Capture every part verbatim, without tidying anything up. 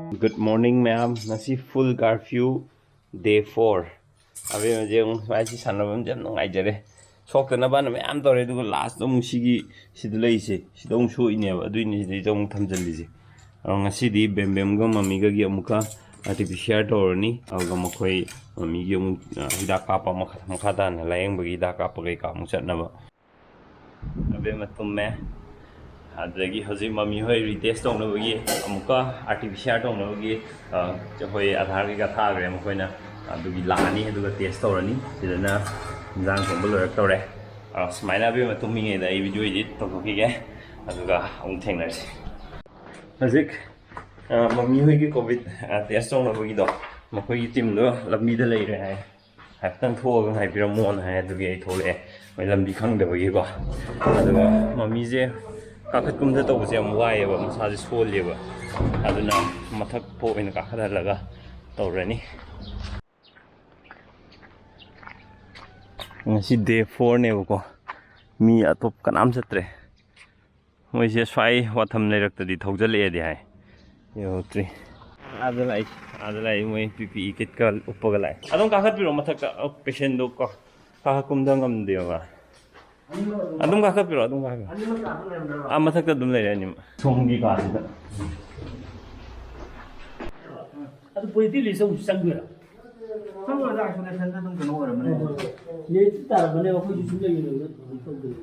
Good morning ꯃꯌꯥꯝ, ꯉꯁꯤ full curfew day four꯫ ꯑꯕꯦꯝꯃꯁꯦ ꯑꯃꯨꯛ ꯁ꯭ꯋꯥꯏꯁꯤ ꯁꯥꯟꯅꯐꯝꯁꯦ ꯌꯥꯝ ꯅꯨꯡꯉꯥꯏꯖꯔꯦ꯫ ꯁꯣꯛꯇꯅꯕꯅ ꯃꯌꯥꯝ ꯇꯧꯔꯦ, ꯑꯗꯨꯒ ꯂꯥꯁꯇ ꯑꯃꯨꯛ ꯁꯤꯒꯤ ꯁꯤꯗ ꯂꯩꯔꯤꯁꯦ ꯁꯤꯗ ꯑꯃꯨꯛ ꯁꯣꯛꯏꯅꯦꯕ, ꯑꯗꯨꯏꯅꯤ ꯁꯤꯗꯩꯗ ꯑꯃꯨꯛ ꯊꯝꯖꯤꯜꯂꯤꯁꯦ꯫ ꯑꯗꯣ ꯉꯁꯤꯗꯤ ꯕꯦꯝꯕꯦꯝꯒ ꯃꯃꯤꯒꯒꯤ ꯑꯃꯨꯛꯀ R T P C R ꯇꯧꯔꯅꯤ, ꯑꯗꯨꯒ ꯃꯈꯣꯏ ꯃꯃꯤꯒꯤ ꯑꯃꯨꯛ ꯑ, ꯍꯤꯗꯥꯛ ꯀꯥꯞꯄ ꯃꯈꯥ ꯃꯈꯥ ꯇꯥꯅ ꯂꯥꯏꯌꯦꯡꯕꯒꯤ ꯍꯤꯗꯥꯛ ꯀꯥꯞꯄ ꯀꯩꯀꯥ ꯑꯃꯨꯛ ꯆꯠꯅꯕ꯫ ꯑꯕꯦꯝꯃ ꯇꯨꯝꯃꯦ꯫ ꯑꯗꯒꯤ ꯍꯧꯖꯤꯛ ꯃꯃꯤ ꯍꯣꯏ ꯔꯤꯇꯦꯁ ꯇꯧꯅꯕꯒꯤ ꯑꯃꯨꯛꯀ R T P C R ꯇꯧꯅꯕꯒꯤ ꯑ, ꯑꯩꯈꯣꯏ ꯑꯙꯥꯔ ꯀꯩꯀꯥ ꯊꯥꯈ꯭ꯔꯦ ꯃꯈꯣꯏꯅ꯫ ꯑꯗꯨꯒꯤ ꯂꯥꯛꯑꯅꯤ, ꯑꯗꯨꯒ ꯇꯦꯁ ꯇꯧꯔꯅꯤ꯫ ꯁꯤꯗꯅ ꯏꯟꯖꯥꯡ ꯊꯣꯡꯕ ꯂꯣꯏꯔꯛꯇꯧꯔꯦ꯫ ꯑ, ꯁꯨꯃꯥꯏꯅ ꯑꯕꯦꯝꯃ ꯇꯨꯝꯃꯤꯉꯩꯗ ꯑꯩ ꯚꯤꯗꯤꯑꯣ ꯏꯗꯤꯠ ꯇꯧꯊꯣꯛꯈꯤꯒꯦ, ꯑꯗꯨꯒ ꯑꯃꯨꯛ ꯊꯦꯡꯅꯔꯁꯤ꯫ ꯍꯧꯖꯤꯛ ꯑ, ꯃꯃꯤ ꯍꯣꯏꯒꯤ ꯀꯣꯚꯤꯠ ꯑ, ꯇꯦꯁ ꯇꯧꯅꯕꯒꯤꯗꯣ ꯃꯈꯣꯏꯒꯤ ꯇꯤꯝꯗꯣ ꯂꯝꯕꯤꯗ ꯂꯩꯔꯦ ꯍꯥꯏ꯫ ꯍꯥꯏꯐꯦꯠꯇꯪ ꯊꯣꯛꯑꯒ ꯉꯥꯏꯕꯤꯔꯝꯃꯣꯅ ꯍꯥꯏ, ꯑꯗꯨꯒꯤ ꯑꯩ ꯊꯣꯛꯂꯛꯑꯦ, ꯃꯣꯏ ꯂꯝꯕꯤ ꯈꯪꯗꯕꯒꯤꯀꯣ꯫ ꯑꯗꯨꯒ ꯃꯃꯤꯁꯦ ꯀꯥꯈꯠ ꯀꯨꯝꯊ ꯇꯧꯕꯁꯦ ꯌꯥꯝ ꯋꯥꯏꯑꯦꯕ, ꯃꯁꯥꯁꯦ ꯁꯣꯜꯂꯦꯕ꯫ ꯑꯗꯨꯅ ꯃꯊꯛ ꯐꯥꯎ ꯑꯣꯏꯅ ꯀꯥꯈꯠꯍꯜꯂꯒ ꯇꯧꯔꯅꯤ꯫ ꯉꯁꯤ ꯗꯦ ꯐꯣꯔꯅꯦꯕꯀꯣ, ꯃꯤ ꯑꯇꯣꯞ ꯀꯅꯥꯝ ꯆꯠꯇ꯭ꯔꯦ꯫ ꯃꯣꯏꯁꯦ ꯁ꯭ꯋꯥꯏ ꯋꯥꯊꯝ ꯂꯩꯔꯛꯇꯗꯤ ꯊꯧꯖꯜꯂꯛꯑꯦꯗꯤ ꯍꯥꯏ꯫ ꯌꯧꯔꯛꯇ꯭ꯔꯤ꯫ ꯑꯥꯗ ꯂꯥꯛꯏ, ꯑꯥꯗ ꯂꯥꯛꯏ, ꯃꯣꯏ ꯄꯤ ꯄꯤ ꯏ ꯀꯤꯠꯀ ꯎꯞꯄꯒ ꯂꯥꯛꯑꯦ꯫ ꯑꯗꯨꯝ ꯀꯥꯈꯠꯄꯤꯔꯛꯑꯣ ꯃꯊꯛꯇ, ꯄꯦꯁꯦꯟꯗꯣ ꯀꯣ, ꯀꯥꯈꯠ ꯀꯨꯝꯊ ꯉꯝꯗꯦꯕ꯫ ꯑꯗꯨꯝ ꯀꯥꯈꯠꯄꯤꯔꯛꯑꯣ, ꯑꯗꯨꯝ ꯀꯥꯈꯠꯄꯤꯔꯛꯑꯣ꯫ ꯑꯥ, ꯃꯊꯛꯇ ꯑꯗꯨꯝ ꯂꯩꯔꯦ ꯑꯅꯤꯃꯛ꯫ ꯁꯣꯝꯒꯤ ꯀꯥꯁꯤꯗ꯫ ꯑꯗꯨ ꯄꯣꯖꯤꯇꯤꯚ ꯂꯤꯁ ꯑꯃꯨꯛ ꯆꯪꯗꯣꯏꯔꯥ? ꯆꯪꯉꯣꯏꯗ, ꯑꯥꯏꯁꯣꯂꯦꯁꯟꯗ ꯑꯗꯨꯝ ꯀꯩꯅꯣ ꯑꯣꯏꯔꯝꯃꯅꯤ꯫ ꯍꯣꯏ, ꯍꯣꯏ꯫ ꯅꯦꯒꯦꯇꯤꯚ ꯇꯥꯔꯝꯃꯅꯦꯕ, ꯑꯩꯈꯣꯏꯁꯨ ꯁꯨꯝ ꯂꯩꯃꯤꯟꯅꯕꯗ ꯀꯩꯅꯣ ꯇꯧꯗꯣꯏꯅꯦ꯫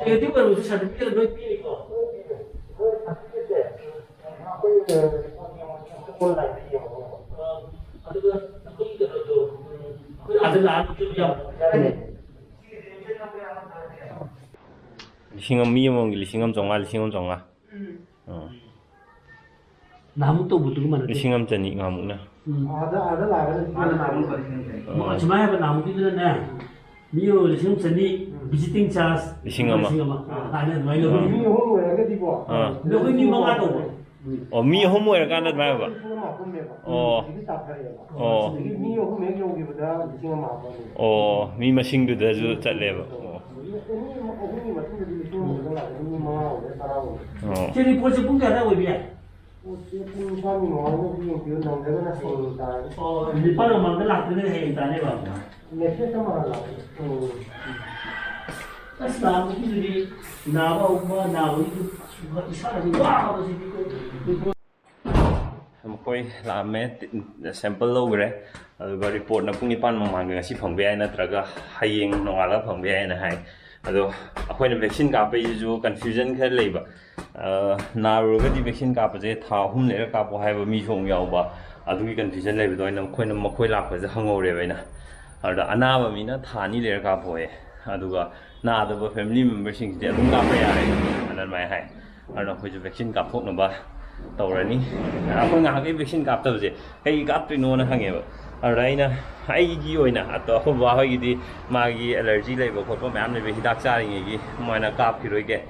ꯅꯦꯒꯦꯇꯤꯚ ꯑꯣꯏꯔꯕꯁꯨ ꯁꯥꯔꯇꯤꯐꯤꯀꯦꯠ ꯂꯣꯏ ꯄꯤꯔꯤꯀꯣ? ꯑꯗꯨꯒ ꯑꯩꯈꯣꯏꯒꯤ ꯀꯩꯅꯣꯗꯣ, ꯑꯩꯈꯣꯏ ꯑꯥꯗ ꯂꯥꯛꯑꯒ ꯌꯥꯎ-, ꯂꯤꯁꯤꯡ ꯑꯃ, ꯃꯤ ꯑꯃꯃꯝꯒꯤ ꯂꯤꯁꯤꯡ ꯑꯃ ꯆꯥꯝꯃꯉꯥ, ꯂꯤꯁꯤꯡ ꯑꯃ ꯆꯥꯝꯃꯉꯥ꯫ ꯎꯝ꯫ ꯑꯥ꯫ ꯅꯍꯥꯟꯃꯨꯛ ꯇꯧꯕꯗꯨꯒ ꯃꯥꯟꯅꯗꯦ꯫ ꯂꯤꯁꯤꯡ ꯑꯃ ꯆꯅꯤ ꯅꯍꯥꯟꯃꯨꯛꯅ꯫ ꯎꯝ꯫ ꯑꯥꯗ, ꯑꯥꯗ ꯂꯥꯛꯑꯒ ꯃꯥꯅ ꯅꯍꯥꯟꯃꯨꯛ ꯂꯤꯁꯤꯡ ꯑꯃ ꯆꯅꯤ꯫ ꯑꯥ꯫ ꯑꯁꯨꯃꯥꯏꯅ ꯍꯥꯏꯕ ꯅꯍꯥꯟꯃꯨꯛꯀꯤꯗꯨꯅꯅꯦ, ꯃꯤ ꯑꯃ ꯂꯤꯁꯤꯡ ꯑꯃ ꯆꯅꯤ, ꯎꯝ꯫ ꯚꯤꯖꯤꯇꯤꯡ ꯆꯥꯔꯖ ꯂꯤꯁꯤꯡ ꯑꯃ꯫ ꯂꯤꯁꯤꯡ ꯑꯃ꯫ ꯑꯥ꯫ ꯑꯗꯨꯃꯥꯏꯅ ꯑꯗꯨꯃꯥꯏꯅ ꯂꯧꯕꯅꯤ꯫ ꯃꯤ ꯑꯍꯨꯝ ꯑꯣꯏꯔꯒꯗꯤꯀꯣ꯫ ꯑꯥ꯫ ꯑꯗꯣ ꯑꯩꯈꯣꯏ ꯃꯤ ꯃꯉꯥ ꯇꯧꯕ꯫ ꯑꯣ, ꯃꯤ ꯑꯍꯨꯝ ꯑꯣꯏꯔꯀꯥꯟꯗ ꯑꯗꯨꯃꯥꯏꯅ ꯑꯣꯏꯕ? ꯂꯤꯁꯤꯡ ꯑꯃ ꯍꯥꯞꯄꯝꯃꯦꯕ꯫ ꯑꯣ꯫ ꯑꯗꯒꯤ ꯇꯥꯊꯔꯛꯑꯦꯕ꯫ ꯑꯣ꯫ ꯑꯗꯒꯤ ꯃꯤ ꯑꯍꯨꯝ ꯍꯦꯛ ꯌꯧꯈꯤꯕꯗ ꯂꯤꯁꯤꯡ ꯑꯃ ꯍꯥꯞꯄꯝꯃꯦꯕ꯫ ꯑꯣ, ꯃꯤ ꯃꯁꯤꯡꯗꯨꯗꯁꯨ ꯆꯠꯂꯦꯕ꯫ ꯑꯣ꯫ ꯑꯗꯒꯤ ꯃꯤ ꯑꯍꯨꯝꯒꯤ ꯃꯇꯨꯡꯗꯗꯤ ꯂꯤꯁꯤꯡ ꯑꯃ ꯈꯛꯇꯪ ꯂꯥꯛꯀꯅꯤ, ꯃꯤ ꯃꯉꯥ ꯑꯣꯏꯒꯦꯔꯥ ꯇꯔꯥ ꯑꯣꯏꯒꯦꯔꯥ꯫ ꯑꯣ꯫ ꯁꯤ ꯔꯤꯄꯣꯔꯠꯁꯦ ꯄꯨꯡ ꯀꯌꯥꯗ ꯑꯣꯏꯕ ꯌꯥꯏ? ꯄꯣꯠꯁꯦ ꯄꯨꯡ ꯅꯤꯄꯥꯟꯒꯤ ꯃꯃꯥꯡꯗ ꯌꯦꯡꯕꯤꯌꯨ, ꯅꯪꯗ꯭ꯔꯒꯅ ꯍꯌꯦꯡ ꯇꯥꯔꯒꯦ꯫ ꯑꯣ, ꯅꯤꯄꯥꯟ ꯃꯃꯥꯡꯗ ꯂꯥꯛꯇ꯭ꯔꯒꯗꯤ ꯍꯌꯦꯡ ꯇꯥꯅꯦꯕ꯫ ꯃꯦꯁꯦꯖ ꯑꯃ ꯍꯥꯟꯅ ꯂꯥꯛꯑꯦ꯫ ꯎꯝ꯫ ꯑꯁ, ꯅꯥꯕꯒꯤꯗꯨꯗꯤ, ꯅꯥꯕ ꯍꯧꯕ, ꯅꯥꯕꯒꯤꯗꯨ ꯏꯁꯥꯗꯤ ꯋꯥꯕꯁꯤꯗꯤ꯫ ꯃꯈꯣꯏ ꯂꯥꯛꯑꯝꯃꯦ, sample ꯂꯧꯈ꯭ꯔꯦ, ꯑꯗꯨꯒ ꯔꯤꯄꯣꯔꯠꯅ ꯄꯨꯡ ꯅꯤꯄꯥꯟ ꯃꯃꯥꯡꯗ ꯉꯁꯤ ꯐꯪꯕ ꯌꯥꯏ, ꯅꯠꯇ꯭ꯔꯒ ꯍꯌꯦꯡ ꯅꯣꯡꯉꯥꯜꯂꯒ ꯐꯪꯕ ꯌꯥꯏꯅ ꯍꯥꯏ꯫ ꯑꯗꯣ ꯑꯩꯈꯣꯏꯅ vaccine ꯀꯥꯞꯄꯩꯁꯤꯁꯨ confusion ꯈꯔ ꯂꯩꯕ꯫ ꯑ, ꯅꯥꯔꯨꯔꯒꯗꯤ vaccine ꯀꯥꯞꯄꯁꯦ ꯊꯥ ꯑꯍꯨꯝ ꯂꯩꯔꯒ ꯀꯥꯞꯄꯣ ꯍꯥꯏꯕ ꯃꯤꯁꯨ ꯑꯃꯨꯛ ꯌꯥꯎꯕ, ꯑꯗꯨꯒꯤ confusion ꯂꯩꯕꯗꯣ ꯑꯩꯅ, ꯑꯩꯈꯣꯏꯅ ꯃꯈꯣꯏ ꯂꯥꯛꯄꯁꯦ ꯍꯪꯍꯧꯔꯦꯕ ꯑꯩꯅ꯫ ꯑꯗꯨꯗ ꯑꯅꯥꯕ ꯃꯤꯅ ꯊꯥ ꯑꯅꯤ ꯂꯩꯔꯒ ꯀꯥꯞꯄꯣ ꯍꯥꯏꯌꯦ, ꯑꯗꯨꯒ ꯅꯥꯗꯕ family memberꯁꯤꯡꯁꯤꯗꯤ ꯑꯗꯨꯝ ꯀꯥꯞꯄ ꯌꯥꯔꯦ ꯑꯅ ꯑꯗꯨꯃꯥꯏꯅ ꯍꯥꯏ꯫ ꯑꯗꯨꯅ ꯑꯩꯈꯣꯏꯁꯨ vaccine ꯀꯥꯞꯊꯣꯛꯅꯕ ꯇꯧꯔꯅꯤ꯫ ꯑꯩꯈꯣꯏ ꯉꯥꯏꯍꯥꯛꯀꯤ vaccine ꯀꯥꯞꯇꯕꯁꯦ ꯀꯩꯒꯤ ꯀꯥꯞꯇꯣꯏꯅꯣꯅ ꯍꯪꯉꯦꯕ꯫ ꯑꯗꯨꯗ ꯑꯩꯅ, ꯑꯩꯒꯤ ꯑꯣꯏꯅ, ꯑꯗꯣ ꯑꯩꯈꯣꯏ ꯕꯕꯥ ꯍꯣꯏꯒꯤꯗꯤ ꯃꯥꯒꯤ allergy ꯂꯩꯕ ꯈꯣꯠꯄ ꯃꯌꯥꯝ ꯂꯩꯕ, ꯍꯤꯗꯥꯛ ꯆꯥꯔꯤꯉꯩꯒꯤ ꯃꯣꯏꯅ ꯀꯥꯞꯈꯤꯔꯣꯏꯒꯦ,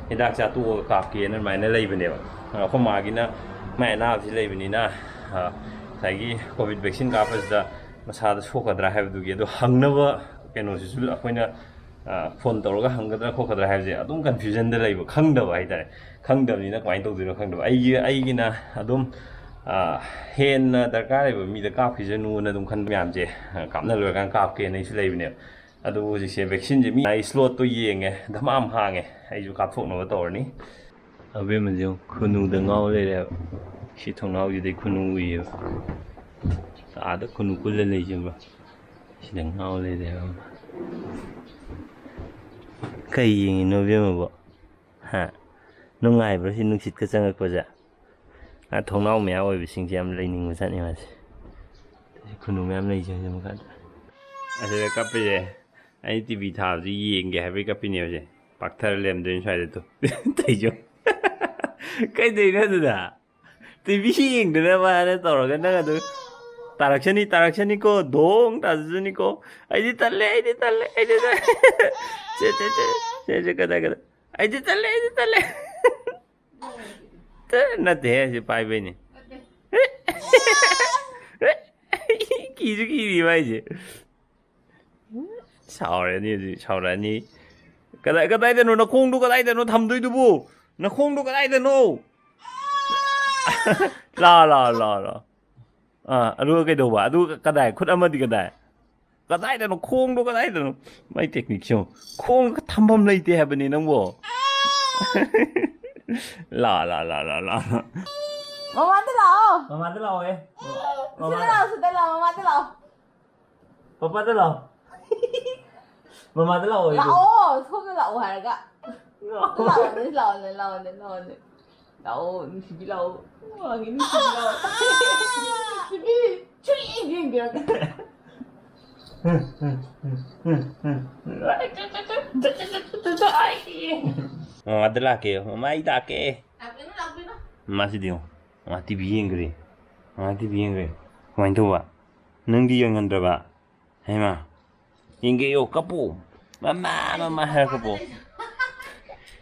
ꯍꯤꯗꯥꯛ ꯆꯥ ꯇꯣꯛꯑꯒ ꯀꯥꯞꯀꯦꯅ ꯑꯗꯨꯃꯥꯏꯅ ꯂꯩꯕꯅꯦꯕ꯫ ꯑꯗꯣ ꯑꯩꯈꯣꯏ ꯃꯥꯒꯤꯅ ꯃꯥꯏ ꯑꯅꯥꯕꯁꯤ ꯂꯩꯕꯅꯤꯅ, ꯑ, ꯉꯁꯥꯏꯒꯤ COVID vaccine ꯀꯥꯞꯄꯁꯤꯗ ꯃꯁꯥꯗ ꯁꯣꯛꯀꯗ꯭ꯔꯥ ꯍꯥꯏꯕꯗꯨꯒꯤ ꯑꯗꯣ ꯍꯪꯅꯕ ꯀꯩꯅꯣꯁꯤꯁꯨ ꯑꯩꯈꯣꯏꯅ, ꯑ, phone ꯇꯧꯔꯒ ꯍꯪꯒꯗ꯭ꯔꯥ ꯈꯣꯠꯀꯗ꯭ꯔꯥ ꯍꯥꯏꯕꯁꯦ ꯑꯗꯨꯝ confusionꯗ ꯂꯩꯕ, ꯈꯪꯗꯕ ꯍꯥꯏꯇꯥꯔꯦ꯫ ꯈꯪꯗꯕꯅꯤꯅ ꯀꯃꯥꯏꯅ ꯇꯧꯗꯣꯏꯅꯣ ꯈꯪꯗꯕ꯫ ꯑꯩꯒꯤ, ꯑꯩꯒꯤꯅ ꯑꯗꯨꯝ, ꯑ, ꯍꯦꯟꯅ ꯗꯔꯀꯥꯔ ꯂꯩꯕ ꯃꯤꯗ ꯀꯥꯞꯈꯤꯁꯅꯨꯅ ꯑꯗꯨꯝ ꯈꯟꯕ ꯃꯌꯥꯝꯁꯦ, ꯑ, ꯀꯥꯞꯅ ꯂꯣꯏꯔꯀꯥꯟꯗ ꯀꯥꯞꯀꯦꯅ ꯑꯩꯁꯨ ꯂꯩꯕꯅꯦꯕ꯫ ꯑꯗꯨꯕꯨ ꯍꯧꯖꯤꯛꯁꯦ vaccineꯁꯦ ꯃꯤ ꯑꯩ slotꯇꯣ ꯌꯦꯡꯉꯦ, ꯙꯃꯥꯝ ꯍꯥꯡꯉꯦ, ꯑꯩꯁꯨ ꯀꯥꯞꯊꯣꯛꯅꯕ ꯇꯧꯔꯅꯤ꯫ ꯑꯕꯦꯝꯃꯁꯦ ꯌꯦꯡꯉꯨ, ꯈꯨꯅꯨꯗ ꯉꯥꯎ ꯂꯩꯔꯦꯕ꯫ ꯁꯤ ꯊꯣꯡꯅꯥꯎꯁꯤꯗꯩ ꯈꯨꯅꯨ ꯎꯏꯌꯦꯕ꯫ ꯑꯥꯗ ꯈꯨꯅꯨ ꯀꯨꯜꯂ ꯂꯩꯁꯦ ꯌꯦꯡꯉꯨ꯫ ꯁꯤꯗ ꯉꯥꯎ ꯂꯩꯔꯦꯕ꯫ ꯀꯩ ꯌꯦꯡꯉꯤꯅꯣ ꯑꯕꯦꯝꯃꯕꯣ? ꯍꯥ? ꯅꯨꯡꯉꯥꯏꯕ꯭ꯔꯣ ꯁꯤ ꯅꯨꯡꯁꯤꯠꯀ ꯆꯪꯉꯛꯄꯁꯦ? ꯑꯥ, ꯊꯣꯡꯅꯥꯎ ꯃꯌꯥ ꯑꯣꯏꯕꯁꯤꯡꯁꯦ ꯌꯥꯝ ꯂꯩꯅꯤꯡꯕꯖꯥꯠꯅꯤ ꯃꯥꯁꯦ꯫ ꯁꯤ ꯈꯨꯅꯨ ꯃꯌꯥꯝ ꯂꯩꯁꯦ ꯃꯈꯥꯗ꯫ ꯑꯁꯤꯗ ꯀꯞꯄꯤꯁꯦ ꯑꯩ TV ꯊꯥꯕꯁꯤ ꯌꯦꯡꯒꯦ ꯍꯥꯏꯕꯒꯤ ꯀꯞꯄꯤꯅꯦꯕꯁꯦ꯫ ꯄꯥꯛꯊꯔ ꯂꯩꯔꯝꯗꯣꯏꯅꯤ ꯁ꯭ꯋꯥꯏꯗ ꯇꯨ꯫ ꯇꯩꯖꯧ꯫ ꯀꯩꯗꯧꯔꯤꯅꯣ ꯑꯗꯨꯗ? TV ꯌꯦꯡꯗꯅꯕ ꯍꯥꯏꯅ ꯇꯧꯔꯒ ꯅꯪ ꯑꯗꯨ ꯇꯥꯔꯛꯁꯅꯤ, ꯇꯥꯔꯛꯁꯅꯤꯀꯣ, ꯗꯣꯡ ꯇꯥꯖꯁꯅꯤꯀꯣ꯫ ꯑꯩꯗꯤ ꯇꯜꯂꯦ, ꯑꯩꯗꯤ ꯇꯜꯂꯦ, ꯑꯩꯗꯤ ꯇꯜꯂꯦ꯫ ꯆꯦ, ꯆꯦ, ꯆꯦ, ꯆꯦ, ꯆꯦ, ꯀꯗꯥꯏ, ꯀꯗꯥꯏ? ꯑꯩꯗꯤ ꯇꯜꯂꯦ, ꯑꯩꯗꯤ ꯇꯜꯂꯦ꯫ ꯑꯦ, ꯅꯠꯇꯦꯍꯦ, ꯁꯤ ꯄꯥꯏꯕꯩꯅꯤ꯫ ꯀꯤꯁꯨ ꯀꯤꯔꯤꯕ ꯍꯥꯏꯁꯦ꯫ ꯁꯥꯎꯔꯅꯤ ꯍꯧꯖꯤꯛ, ꯁꯥꯎꯔꯛꯑꯅꯤ꯫ ꯀꯗꯥꯏ, ꯀꯗꯥꯏꯗꯅꯣ ꯅꯈꯣꯡꯗꯣ, ꯀꯗꯥꯏꯗꯅꯣ ꯊꯝꯗꯣꯏꯗꯨꯕꯨ? ꯅꯈꯣꯡꯗꯣ ꯀꯗꯥꯏꯗꯅꯣ? ꯂꯥ, ꯂꯥ, ꯂꯥ, ꯂꯥ꯫ ꯑꯥ, ꯑꯗꯨꯒ ꯀꯩꯗꯧꯕ? ꯑꯗꯨ ꯀꯗꯥꯏ? ꯈꯨꯠ ꯑꯃꯗꯤ ꯀꯗꯥꯏ? ꯀꯗꯥꯏꯗꯅꯣ? ꯈꯣꯡꯗꯣ ꯀꯗꯥꯏꯗꯅꯣ? ꯃꯥꯏ technique ꯁꯦ ꯌꯦꯡꯉꯨ꯫ ꯈꯣꯡ ꯊꯝꯐꯝ ꯂꯩꯇꯦ ꯍꯥꯏꯕꯅꯤ ꯅꯪꯕꯣ꯫ ꯂꯥ, ꯂꯥ, ꯂꯥ, ꯂꯥ, ꯂꯥ꯫ ꯃꯃꯥꯗ ꯂꯥꯛꯑꯣ꯫ ꯃꯃꯥꯗ ꯂꯥꯛꯑꯣꯍꯦ꯫ ꯁꯤꯗ ꯃꯃꯥꯗ ꯂꯥꯛꯑꯣ, ꯁꯤꯗ ꯂꯥꯛꯑꯣ, ꯃꯃꯥꯗ ꯂꯥꯛꯑꯣ꯫ ꯄꯄꯥꯗ ꯂꯥꯛꯑꯣ꯫ ꯃꯃꯥꯗ ꯂꯥꯛꯑꯣ, ꯑꯩꯗꯣ꯫ ꯂꯥꯛꯑꯣ, ꯁꯣꯝꯗ ꯂꯥꯛꯑꯣ ꯍꯥꯏꯔꯒ꯫ ꯂꯥꯛꯑꯣ꯫ ꯂꯥꯛꯑꯣꯅꯦ, ꯂꯥꯛꯑꯣꯅꯦ, ꯂꯥꯛꯑꯣꯅꯦ, ꯂꯥꯛꯑꯣꯅꯦ꯫ ꯂꯥꯛꯑꯣ, ꯅꯨꯡꯁꯤꯕꯤ, ꯂꯥꯛꯑꯣ꯫ ꯂꯥꯛꯑꯣꯅꯦ, ꯅꯨꯡꯁꯤꯕꯤ, ꯂꯥꯛꯑꯣ꯫ ꯅꯨꯡꯁꯤꯕꯤ, ꯁꯨꯡꯌꯦꯡ ꯌꯦꯡꯕꯤꯔꯛꯇꯦ꯫ ꯃꯃꯥꯗ ꯂꯥꯛꯀꯦ, ꯃꯃꯥ, ꯑꯩ ꯂꯥꯛꯀꯦ꯫ ꯂꯥꯛꯄꯤꯅꯨ, ꯂꯥꯛꯄꯤꯅꯨ꯫ ꯃꯃꯥꯁꯤꯗꯤ ꯌꯦꯡꯉꯣ, ꯃꯃꯥ ꯇꯤ ꯚꯤ ꯌꯦꯡꯈ꯭ꯔꯦ, ꯃꯃꯥ ꯇꯤ ꯚꯤ ꯌꯦꯡꯈ꯭ꯔꯦ꯫ ꯀꯃꯥꯏꯅ ꯇꯧꯕ? ꯅꯪꯗꯤ ꯌꯦꯡꯍꯟꯗ꯭ꯔꯕ? ꯍꯩꯃꯥ, ꯌꯦꯡꯒꯦꯌꯣ, ꯀꯞꯄꯨ꯫ ꯃꯃꯥ, ꯃꯃꯥ ꯍꯥꯏꯔ ꯀꯞꯄꯨ꯫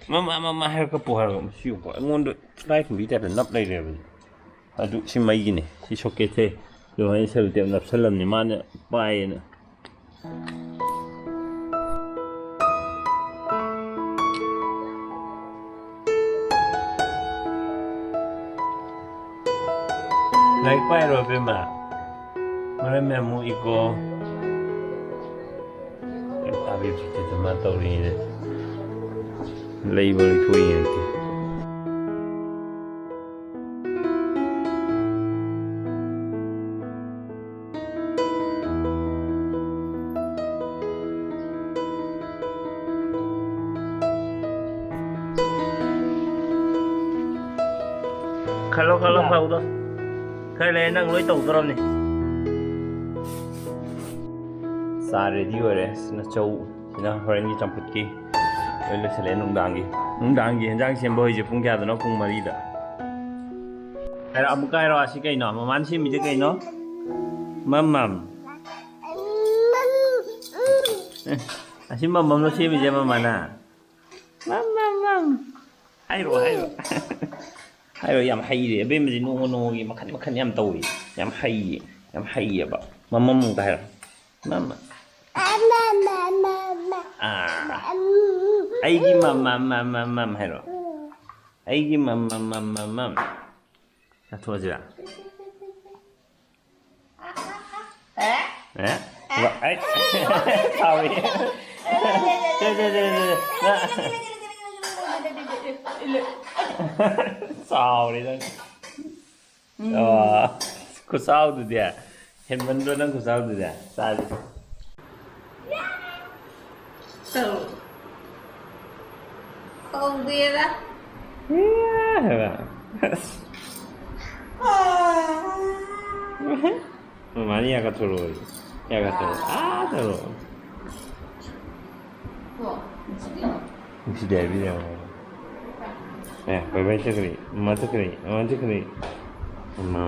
ꯃꯃꯥ, ꯃꯃꯥ ꯍꯥꯏꯔ ꯀꯞꯄꯨ ꯍꯥꯏꯔꯒ ꯃꯁꯤ ꯌꯦꯡꯉꯨꯀꯣ, ꯑꯩꯉꯣꯟꯗ ꯇꯤꯂꯥꯏꯈꯨꯝꯕꯤ type ꯇ ꯅꯞ ꯂꯩꯔꯦꯕ꯫ ꯑꯗꯨ ꯁꯤ ꯃꯩꯒꯤꯅꯤ, ꯁꯤ socket ꯁꯦ꯫ ꯑꯗꯨꯃꯥꯏꯅ cello tape ꯅꯞꯁꯜꯂꯝꯅꯤ ꯃꯥꯅ ꯄꯥꯏꯌꯦꯅ꯫ ꯂꯥꯏꯔꯤꯛ ꯄꯥꯏꯔꯣ, ꯏꯕꯦꯝꯃ꯫ ꯃꯔꯝ ꯌꯥꯝ ꯃꯣꯛꯏꯀꯣ꯫ ꯀꯩꯝ ꯇꯥꯕꯤꯗ꯭ꯔꯤꯗꯨꯗ ꯃꯥ ꯇꯧꯔꯤꯉꯩꯗ ꯂꯩꯕ ꯂꯩꯊꯣꯛꯏ ꯍꯥꯏꯗꯦ꯫ ꯈꯜꯂꯣ, ꯈꯜꯂꯣ, ꯐꯧꯗꯣ꯫ ꯈꯔ ꯂꯩꯔ ꯅꯪ ꯂꯣꯏ ꯇꯧꯗꯣꯔꯕꯅꯤ꯫ ꯆꯥ ready ꯑꯣꯏꯔꯦ꯫ ꯁꯤꯅ ꯆꯧ, ꯁꯤꯅ ꯍꯣꯔꯦꯟꯒꯤ ꯆꯝꯐꯨꯠꯀꯤ꯫ ꯂꯣꯏ ꯂꯣꯏꯁꯤꯜꯂꯦ ꯅꯨꯡꯗꯥꯡꯒꯤ꯫ ꯅꯨꯡꯗꯥꯡꯒꯤ ꯍꯦꯟꯖꯥꯡ ꯁꯦꯝꯕ ꯍꯧꯔꯤꯁꯦ ꯄꯨꯡ ꯀꯌꯥꯗꯅꯣ? ꯄꯨꯡ ꯃꯔꯤꯗ꯫ ꯍꯥꯏꯔꯣ, ꯑꯃꯨꯛꯀ ꯍꯥꯏꯔꯣ, ꯑꯁꯤ ꯀꯩꯅꯣ? ꯃꯃꯥꯅ ꯁꯦꯝꯃꯤꯁꯦ ꯀꯩꯅꯣ? ꯃꯝ ꯃꯝ꯫ ꯑꯦ, ꯑꯁꯤ ꯃꯝ ꯃꯝꯂꯣ ꯁꯦꯝꯃꯤꯁꯦ ꯃꯃꯥꯅ? ꯃꯝ ꯃꯝ ꯃꯝ꯫ ꯍꯥꯏꯔꯣ, ꯍꯥꯏꯔꯣ꯫ ꯍꯥꯏꯔꯣ, ꯌꯥꯝ ꯍꯩꯔꯦ꯫ ꯑꯕꯦꯝꯃꯁꯤ ꯅꯣꯡꯃ ꯅꯣꯡꯃꯒꯤ ꯃꯈꯟ ꯃꯈꯟ ꯌꯥꯝ ꯇꯧꯏ꯫ ꯌꯥꯝ ꯍꯩꯌꯦ꯫ ꯌꯥꯝ ꯍꯩꯌꯦꯕ꯫ ꯃꯃꯝ ꯑꯃꯨꯛꯇ ꯍꯥꯏꯔꯣ꯫ ꯃꯃ꯫ ꯑꯥ꯫ ꯑꯩꯒꯤ ꯃꯃ, ꯃꯃ, ꯃꯃ ꯍꯥꯏꯔꯣ꯫ ꯑꯩꯒꯤ ꯃꯃ, ꯃꯃ, ꯃꯃ꯫ ꯆꯥꯊꯣꯛꯑꯁꯤꯔꯥ? ꯑꯦ? ꯑꯦ? ꯋꯥ-, ꯑꯩ-, ꯁꯥꯎꯔꯤ꯫ ꯁꯦ, ꯁꯦ, ꯁꯦ, ꯁꯦ, ꯁꯦ꯫ ꯁꯥꯎꯔꯤ ꯅꯪ꯫ ꯑꯣ, ꯈꯨꯆꯥꯎꯗꯨꯗꯤ꯫ ꯍꯦꯟꯃꯟꯗ꯭ꯔꯣ ꯅꯪ ꯈꯨꯆꯥꯎꯗꯨꯗꯤ? ꯆꯥꯁꯤ꯫ ꯇꯧ꯫ ꯀꯧꯗꯦꯗ꯫ ꯏꯌꯥ ꯍꯥꯏꯕ꯫ ꯃꯃꯥꯅ ꯌꯥꯒꯠꯊꯣꯔꯛꯑꯣ꯫ ꯌꯥꯒꯠꯊꯣꯔꯛꯑꯣ꯫ ꯑꯥ ꯇꯧꯔꯛꯑꯣ꯫ ꯀꯣ, ꯅꯨꯡꯁꯤꯗꯦ꯫ ꯅꯨꯡꯁꯤꯗꯦ ꯍꯥꯏꯕꯤꯔꯦ꯫ ꯑꯦ, ꯕꯥꯏ ꯕꯥꯏ ꯆꯠꯈ꯭ꯔꯦ꯫ ꯃꯃꯥ ꯆꯠꯈ꯭ꯔꯦ꯫ ꯃꯃꯥ ꯆꯠꯈ꯭ꯔꯦ꯫ ꯃꯃꯥ꯫